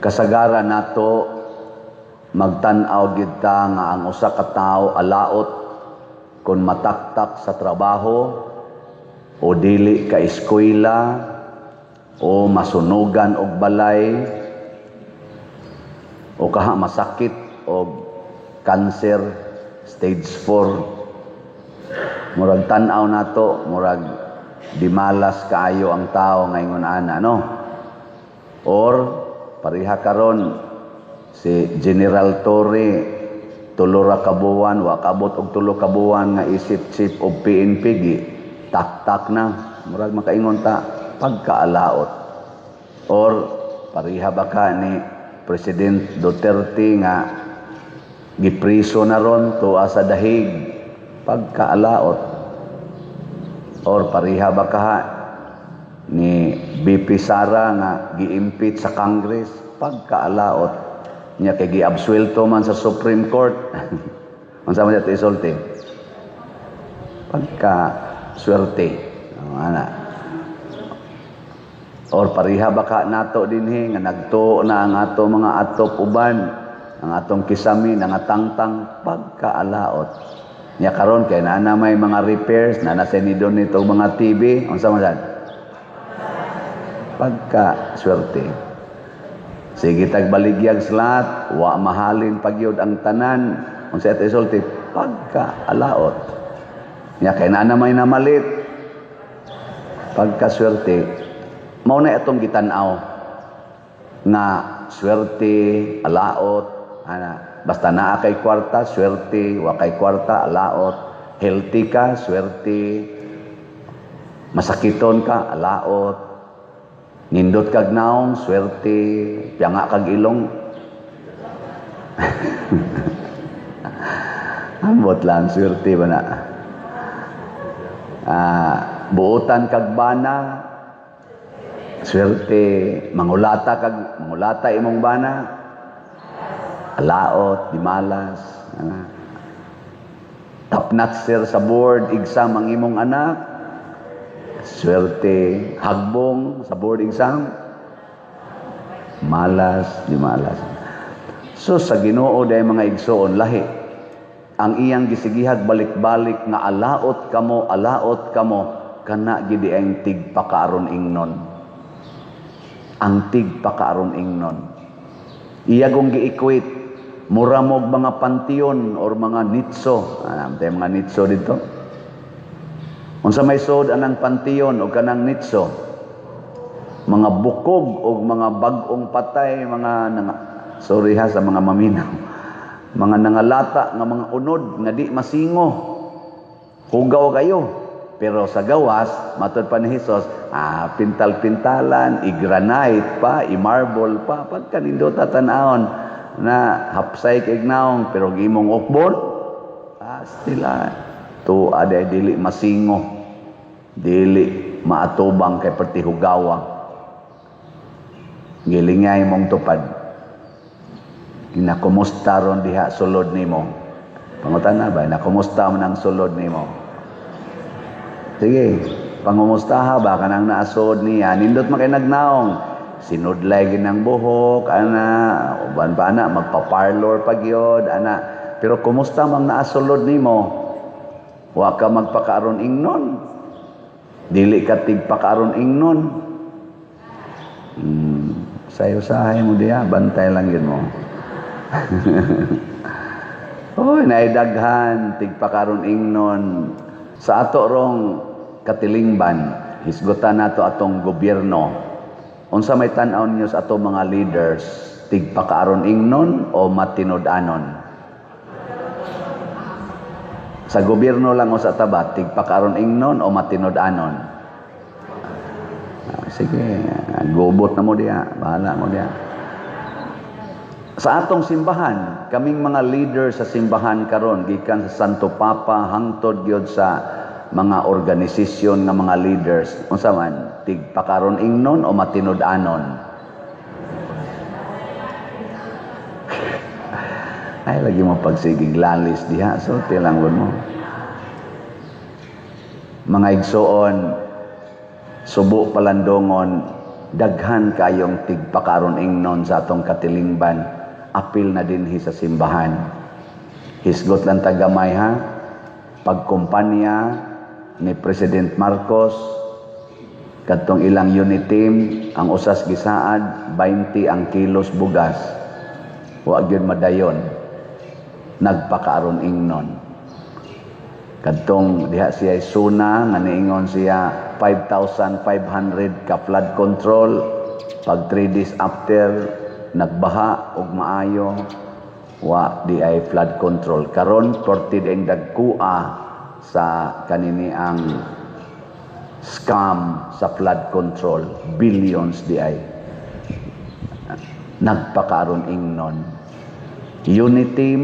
Kasagaran nato magtan-aw gid ta nga ang usa ka tawo alaot kung mataktak sa trabaho o dili ka eskwela o masunugan og balay o kaha masakit og cancer stage 4. Murag tan-aw nato, murag di malas kaayo ang tao nga ingon ana, no? Or pareha karon si General Torre, 3 ra ka buwan, wa kabot og 3 ka buwan nga isip chief of PNP, gi taktak na. Murag makaingon ta pagkaalaot. Or pareha ba ka ni President Duterte nga gipriso na ron tuwa sa Dahig, pagkaalaot. Or pareha ba kaha ni VP Sara nga gi-impeach sa Congress, pagkaalaot niya kay giabsuelto man sa Supreme Court. Unsa man ito isulti? Pagka swerte, ana. Or pareha ba ka nato dinhi nga nagtuo na ang ato mga atop, uban ang atong kisami nangatangtang, pagkaalaot niya karon kay naa na may mga repairs na nasa ni nito mga TV. Unsa man sad? Pagka swerte. Sige tag baligyag slot, wa mahalin pagyud ang tanan. Unsa ito isulti? Pagka alaot. Nya kay naa na may namalit. Pagka swerte. Mao na itong gitan-aw nga swerte, alaot, ana. Basta naa kay kwarta, swerte, wa kay kwarta, alaot. Healthy ka, swerte. Masakiton ka, alaot. Nindot kag naong, swerte. Piyanga kag ilong. Ambot lang, swerte ba na? Buotan kag bana, swerte. Mangulata kag mangulata imong bana, alaot, di malas. Top notcher sa board exam ang imong anak, swerte. Hagbong sa board exam, malas, di malas. So sa Ginoo day, mga igsoon, lahi. Ang iyang gisigihag balik-balik nga alaot kamo, alaot kamo, kana gidi ang tigpakaaron ingnon. Ang tigpakaaron ingnon. Iya gong gi-equate mura mog mga panteon or mga nitso. Ah, mga nitso dito. Unsa may sod anang panteon o kanang nitso? Mga bukog o mga bag-ong patay, mga nanga, sorry ha sa mga maminaw. Mga nangalata nga mga unod nga di masingo. Hugaw kayo. Pero sa gawas, matod pa ni Jesus, pintal-pintalan, i-granite pa, i-marble pa, pagka nindota tan-awon na hapsay kay naong, pero imong ukbon, stila, tuwa day dili masingo, dili maatubang kay perti hugawa. Gilingay mong tupad. Kinakumusta ron diha sulod nimo? Pangutana ba, nakumusta man ang sulod nimo? Sige, pangumustaha ba kanang naasod niya? Nindot man kay nagnaong. Sinudlay ginang buhok, ana, uban pa ana, magpa-parlor pa gyud, ana. Pero kumusta mang naasulod nimo? Wa ka magpakaaron ingnon. Dili ka tigpakaaron ingnon. Sayo-sahay mo diha, bantay lang yun mo. Oy, naidaghan tigpakaron ingnon. Sa ato rong katilingban, hisgutan nato atong gobyerno. Unsa may tan-aw ninyo sa ato mga leaders, tigpakaaron ingnon o matinud-anon? Sa gobyerno lang o sa tabat, tigpakaaron ingnon o matinud-anon? Sige, gubot na mo diya, bahala mo diya. Sa atong simbahan, kaming mga leader sa simbahan karon, gikan sa Santo Papa hangtod gyud sa mga organisasyon nga mga leaders, unsa man, tigpakaron ingnon o matinud-anon? Ay, lagi mo pagsigig lalis diha, so tilang mo. Mga igsoon, subo palandongon, Daghan kayong tigpakaron ingnon sa atong katilingban, apil na dinhi sa simbahan. Hisgot lang tagamay ha, pagkumpanya ni President Marcos kadtong ilang unit team, ang usas gisaad 20 ang kilos bugas, wa gyud madayon, nagpakaaron ingnon. Kadtong diha siya suna nga niingon siya 5,500 ka flood control, pag 3 days after nagbaha og maayo, wa di ay flood control. Karon pertid ang dagkua sa kanini ang scam sa flood control, billions di ay. Nagpakaron ingnon. Unity team,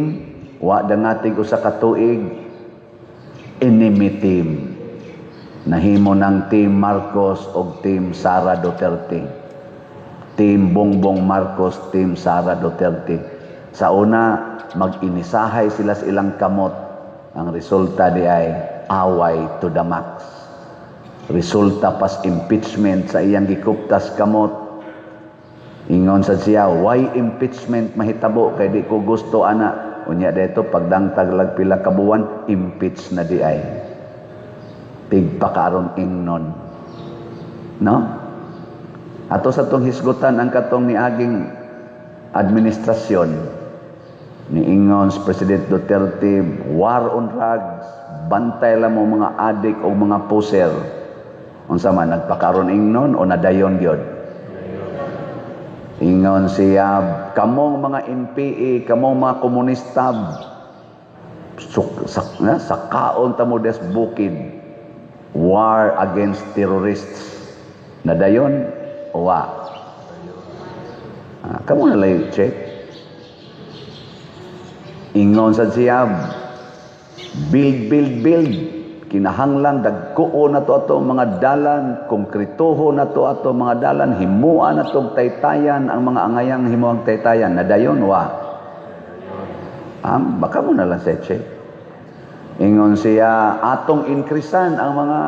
wa dangatig usa ka tuig, enemy team. Nahimo ng Team Marcos og Team Sara Duterte, Team Bongbong Marcos, Team Sara Duterte. Sa una mag-inisahay sila sa ilang kamot, ang resulta di ay away to the max. Resulta pas impeachment sa iyang gikuptas kamot. Ingon sa siya, "Why impeachment mahitabo kay di ko gusto ana?" Unya dito pagdangtag lag pila ka buwan, impeach na di ay. Tigpakaron ingnon, no? Ato sa tong hisgutan ang katong niaging administrasyon, niingon si President Duterte, "War on drugs, bantay lang mo mga adik o mga puser." Unsa man, nagpakaron ingnon o nadayon gyud? Ingon siya, "Kamong mga NPA, kamong mga komunista, sa kaon ta mo des bukid." War against terrorists. Nadayon o wa? Ah, kamo na lang check. Ingon sa siya, "Build, build, build. Kinahanglan dagkuo na to ato mga dalan, konkretuho na to ato mga dalan, himua na to taytayan ang mga angayang himuang taytayan." Nadayon wa? Baka mo na lang sa check. Ingon siya, "Atong inkrisan ang mga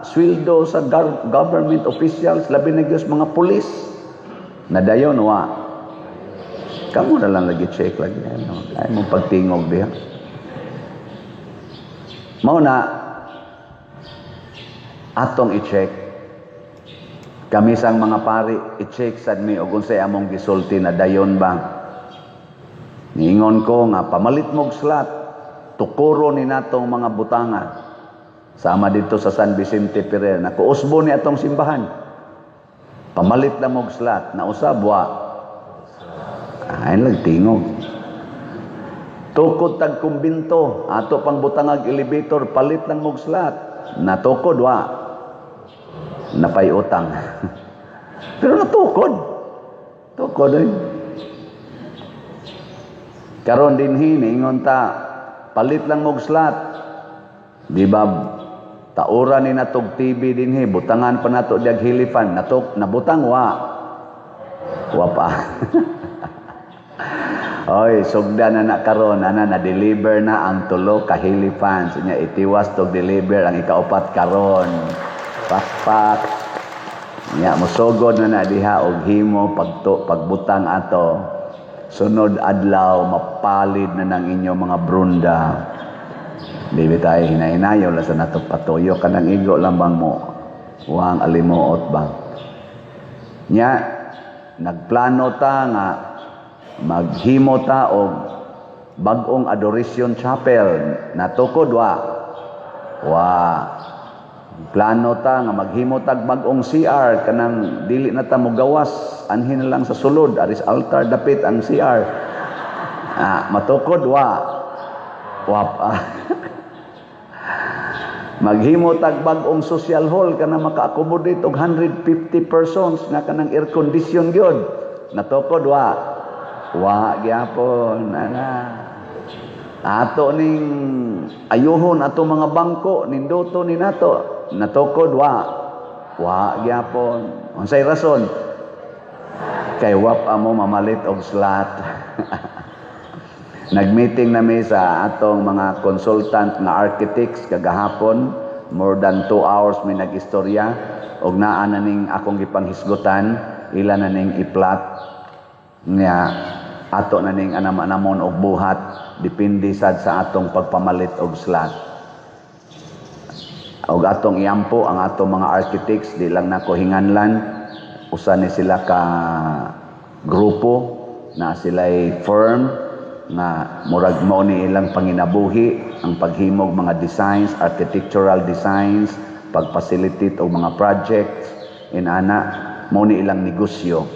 sweldo sa government officials, labi na gyud mga pulis." Nadayon wa? Kamo na lang lagi check lagi. Ano, ay mong pagtingog diha. Mao na atong i-check. Kami sang mga pari, i-check sad mi og unsay among gisulti, na dayon ba. Niingon ko nga pamalit mog slot, tukuro ni natong mga butanga. Sama dito sa San Vicente Ferrer, nakuusbo ni atong simbahan. Pamalit na mog slot, nausab wa? Ay lang tingog. Tukod tag kumbinto, ato pang butangag elevator, palit lang mog slot. Natukod wa? Napay utang. Pero natukod. Tukod eh. Karon dinhi niingon ta, palit lang mog slot. Di ba taura ni natog TV dinhi, butangan pa nato diag hilifan, natok nabutang wa? Wa pa. Oy, sugda na na karon ana, na deliver na ang tulo ka hilifan. Nya itiwas tog deliver ang ikaupat karon. Pakpak. Nya mosugod na na diha og himo pagto pagbutang ato. Sunod adlaw mapalid na ng inyo mga brunda. Di ba tayo hinahinayo lang sa nato patuyo kanang igo lang bang mo wang alimuot bang. Nya nagplano ta nga maghimo ta og bag-ong adoration chapel, natukod wa? Wa. Plano ta nga maghimo tag bag-ong CR kanang dili na ta mogawas, anhin na lang sa sulod aris altar dapit ang CR. Ah, matukod wa? Wa pa. Maghimo tag bag-ong social hall kana maka-accommodate og 150 persons nga kanang air condition gyud. Natukod wa? Wa gyapon ana. Ato ning ayuhon ato mga bangko, ninduto ni nato. Natukod wa? Wa gyapon. Unsay rason? Kay wa pa mo mamalit og slot. Nag-meeting na mi sa atong mga consultant nga architects kagahapon. More than 2 hours mi nag-istorya. Og naa na ning akong gipanghisgutan, ila na ning i-plot nga ato na ning anam-anamon og buhat, depende sad sa atong pagpamalit og slot. Og atong iampo ang atong mga architects, di lang nako hinganlan, usa ni sila ka grupo na sila'y firm nga murag mao ni ilang panginabuhi ang paghimog mga designs, architectural designs, pag-facilitate og mga projects inana. Mao ni ilang negosyo,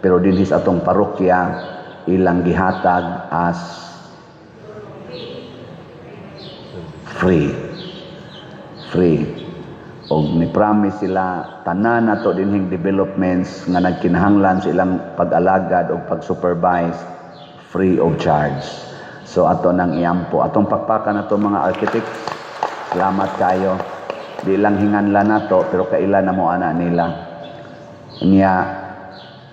pero dinhi sa atong parokya ilang gihatag as free, free. Og ni promise sila, tanan nato dinhing developments nga nagkinahanglan sa ilang pag-alagad o pag-supervise, free of charge. So ato nang iampo, atong pakpakan nato mga architects. Salamat kayo. Di lang hinganlan nato, pero kaila na mo ana nila. Niya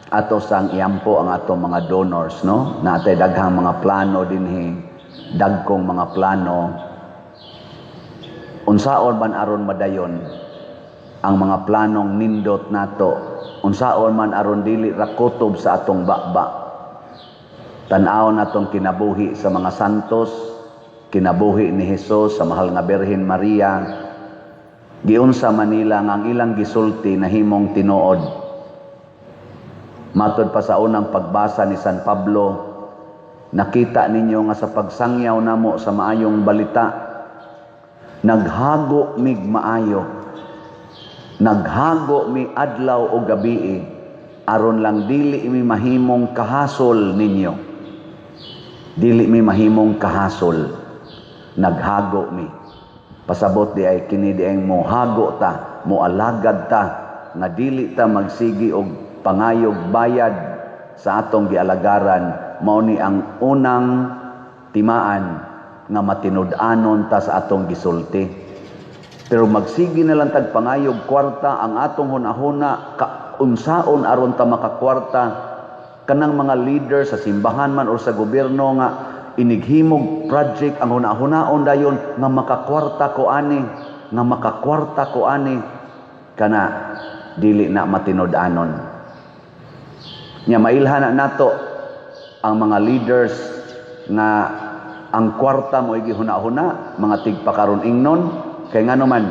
ato sang iampo ang atong mga donors, no? Natay daghang mga plano dinhi, dagkong mga plano. Unsaon man aron madayon ang mga planong nindot nato? Unsaon man aron dili ra kutob sa atong baba? Tan-aw natong kinabuhi sa mga santos, kinabuhi ni Hesus, sa mahal nga Birhen Maria. Giunsa man nila nga ang ilang gisulti nahimong tinuod? Matod pa sa unang pagbasa ni San Pablo, nakita ninyo nga sa pagsangyaw namo sa maayong balita, naghago mig maayo. Naghago mi adlaw o gabii aron lang dili mi mahimong kahasol ninyo. Dili mi mahimong kahasol. Naghago mi. Pasabot di ay kini di ay mo hago ta, mo alagad ta nga dili ta magsigi og pangayog bayad sa atong gialagaran. Mao ni ang unang timaan nga matinud-anon ta sa atong gisulti. Pero magsigi na lang tag pangayog kwarta, ang atong hunahuna kaunsaon aron ta makakwarta. Kanang mga leader sa simbahan man or sa gobyerno nga inighimog project, ang hunahunaon dayon nga makakwarta ko ani, nga makakwarta ko ani, kana dili na matinud-anon. Nya mailhan na nato ang mga leaders nga ang kwarta mo gihuna-huna, mga tigpakaron ingnon, kay ngano man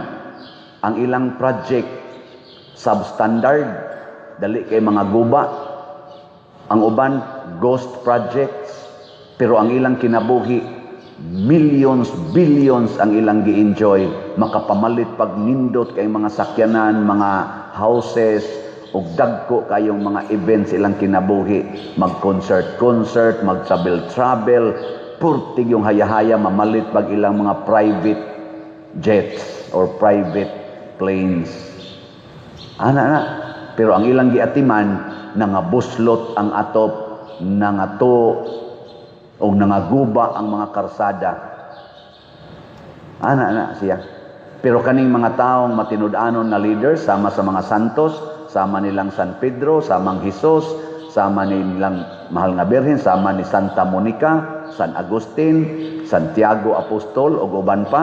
ang ilang project substandard, dali kay mga guba, ang uban ghost projects, pero ang ilang kinabuhi, millions, billions ang ilang gi-enjoy, makapamalit pag nindot kay mga sakyanan, mga houses, ug dagko kayong mga events ilang kinabuhi, mag-concert concert, mag-travel travel, purtig yung haya-haya, mamalit pag ilang mga private jets or private planes. Ana na. Pero ang ilang giatiman, nangabuslot ang atop, nangato o nangaguba ang mga karsada. Ana na siya. Pero kaning mga taong matinud-anon na leaders, sama sa mga santos, sama nilang San Pedro, samang Jesus, sama nilang Mahal nga Birhen, sama ni Santa Monica, San Agustin, Santiago Apostol, ug uban pa,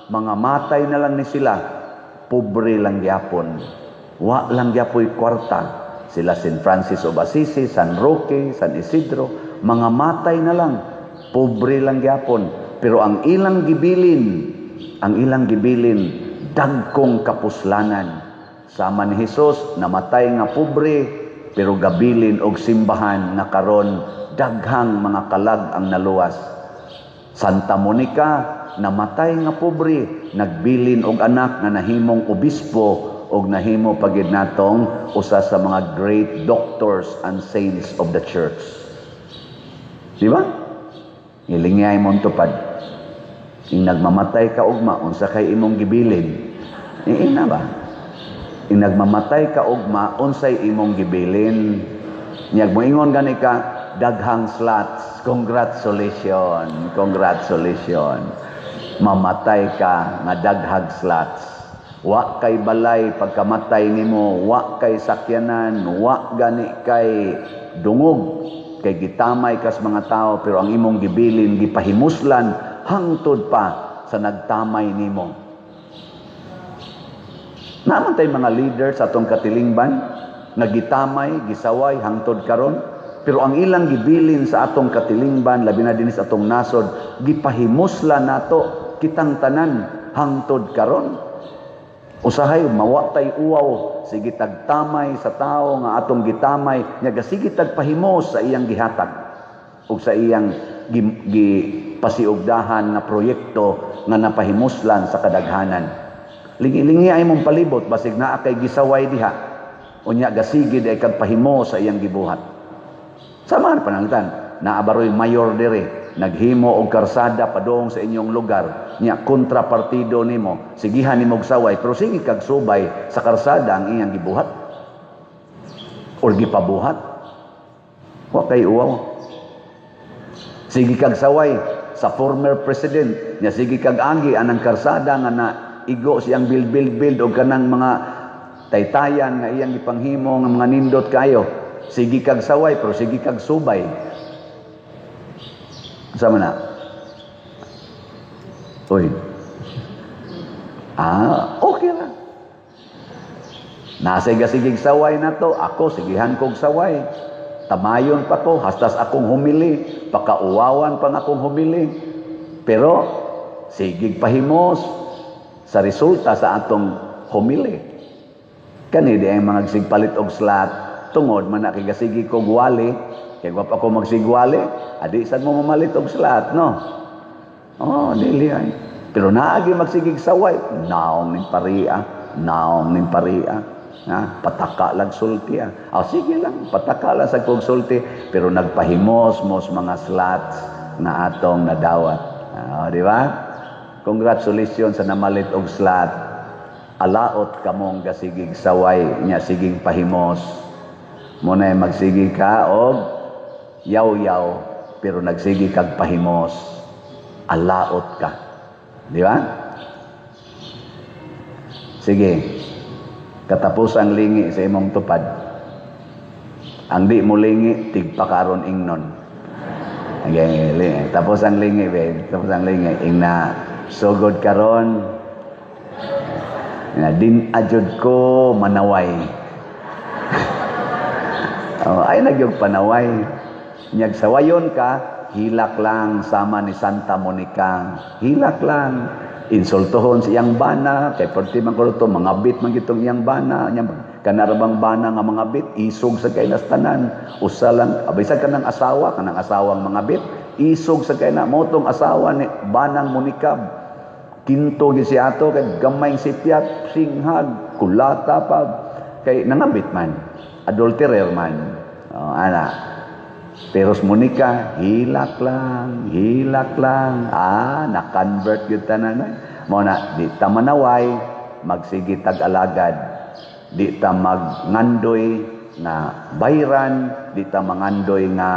mga matay na lang ni sila, pobre lang gyapon. Wa lang gyapoy kwarta. Sila San Francis of Assisi, San Roque, San Isidro, mga matay na lang, pobre lang gyapon. Pero ang ilang gibilin, dagkong kapuslanan. Sama ni Hesus, namatay nga pobre, pero gabilin og simbahan nga karon daghang mga kalag ang naluwas. Santa Monica, namatay nga pobre, nagbilin og anak nga nahimong obispo og nahimo pagid natong usa sa mga great doctors and saints of the church. Di ba? Ilingay mo tupad. Ing nagmamatay ka ugma, unsa kay imong gibilin? Iina ba? Ing nagmamatay ka ugma, unsay imong gibilin? Nyag moingon gani ka, daghang slots. Congratulations, congratulations. Mamatay ka nga daghag slots. Wa kay balay pagkamatay nimo, wa kay sakyanan, wa gani kay dungog, kay gitamay kas mga tao, pero ang imong gibilin gipahimuslan hangtod pa sa nagtamay nimo. Naa man tay mga leader sa atong katilingban nga gitamay, gisaway hangtod karon, pero ang ilang gibilin sa atong katilingban, labi na dinhi sa atong nasod, gipahimusla nato kitang tanan hangtod karon. Usahay mawa tay uwaw, sige tagtamay sa tawo nga atong gitamay nya gasige tagpahimos sa iyang gihatag ug sa iyang gipasiugdahan nga proyekto nga napahimuslan sa kadaghanan. Lingi-lingi ay mong palibot, basig naa kay gisaway diha. Unya gasige di kag pahimo sa iyang gibuhat. Sama na pananglitan, naa baroy mayor dire, naghimo og karsada padung sa inyong lugar, nya kontra partido nimo, sigihan nimo og saway, pero sige kag subay sa karsada ang iyang gibuhat or gipabuhat. Wa kay uwaw. Sige kag saway sa former president, nya sige kag agi anang karsada nga na igo siyang build, build, build og kanang mga taytayan nga iyang gipanghimo nga mga nindot kayo. Sige kag saway, pero sige kag subay. Sama na. Uy. Ah, okay lang. Nasa gasigig saway na to, ako sigihan kog saway. Tamayon pa ko, hastas akong humili, pakauwawan pa akong humili. Pero sigig pahimos sa resulta sa atong humili. Kani di ang mga sigpalit og slot tungod man na kay gasigi kog wali, kay wa pa ko magsigwali, adi sad mo mamalit og slot, no? Oh, dili ay. Pero naagi magsigig saway, naong ning paria, naong ning paria. Ha? Pataka lang sulti. Ah. Oh, sige lang, pataka lang sa kog sulti, pero nagpahimos mos mga slots na atong nadawat. Ah, di ba? Congratulations sa namalit og slot. Alaot kamong gasigig saway nya siging pahimos. Muna magsigi ka og yaw-yaw, pero nagsigi kag pahimos. Alaot ka. Di ba? Sige. Katapos ang lingi sa imong tupad. Ang di mo lingi, tigpakaron ingnon. Okay, tapos ang lingi, babe. Tapos ang lingi. Ingna, sugod karon. Na din ajud ko manaway. Oh, ay nagyog panaway. Nyag sawayon ka, hilak lang sama ni Santa Monica. Hilak lang. Insultuhon sa iyang bana, kay perti man ko to, mga bit man gitong iyang bana. Nya kanarabang bana nga mga bit, isog sa kay tanan. Usa lang, abay sa kanang asawa, kanang asawang mga bit, isog sa kay na motong asawa ni banang Monica. Kinto gyud si ato kay gamay sipyat, singhag, kulata pa kay nangabit man. Adulterer man. Oh, ana. Pero si Monica, hilak lang, hilak lang. Ah, na-convert gyud tanan. Eh. Mo na, di ta manaway, magsige tag-alagad. Di ta magngandoy nga bayran, di ta mangandoy nga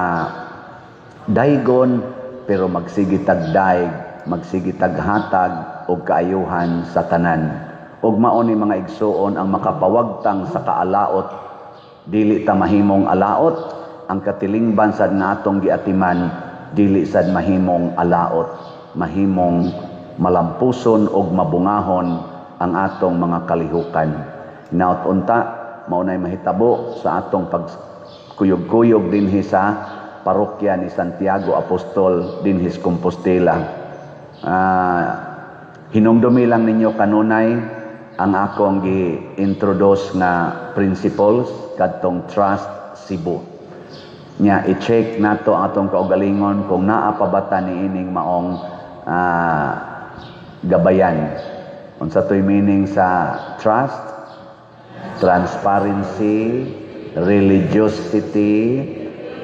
daygon, pero magsige tagdayg, magsige taghatag og kaayuhan sa tanan. Ug mao ni, mga igsuon, ang makapawagtang sa kaalaot. Dili ta mahimong alaot, ang katilingban sad nga atong giatiman dili sad mahimong alaot, mahimong malampuson og mabungahon ang atong mga kalihukan. Hinaot unta mao nay mahitabo sa atong pagkuyog-kuyog dinhi sa parokya ni Santiago Apostol dinhi sa Compostela. Hinumdumi lang ninyo kanunay ang akong gi-introduce nga principles kadtong Trust Cebu. Nya i-check nato ang atong kaugalingon kung naa pa ba ta niining maong gabayan. Unsa to'y meaning sa trust? Transparency, religiosity,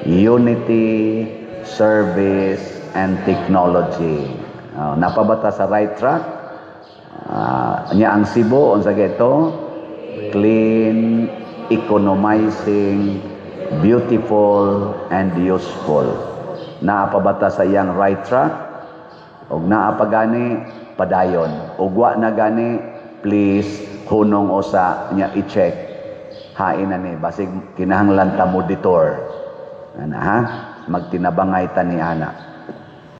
unity, service, and technology. Oh, naa pa ba ta sa right track? Nya ang Cebu, unsa ito? Clean, economizing, beautiful, and useful. Naa pa ba ta sa iyang right track? Og naa pa gani, padayon. Og wa na gani, please, hunong usa nya i-check. Hain na ni, basig kinahanglan ta mo detour. Ana ha? Magtinabangay ta ni ana.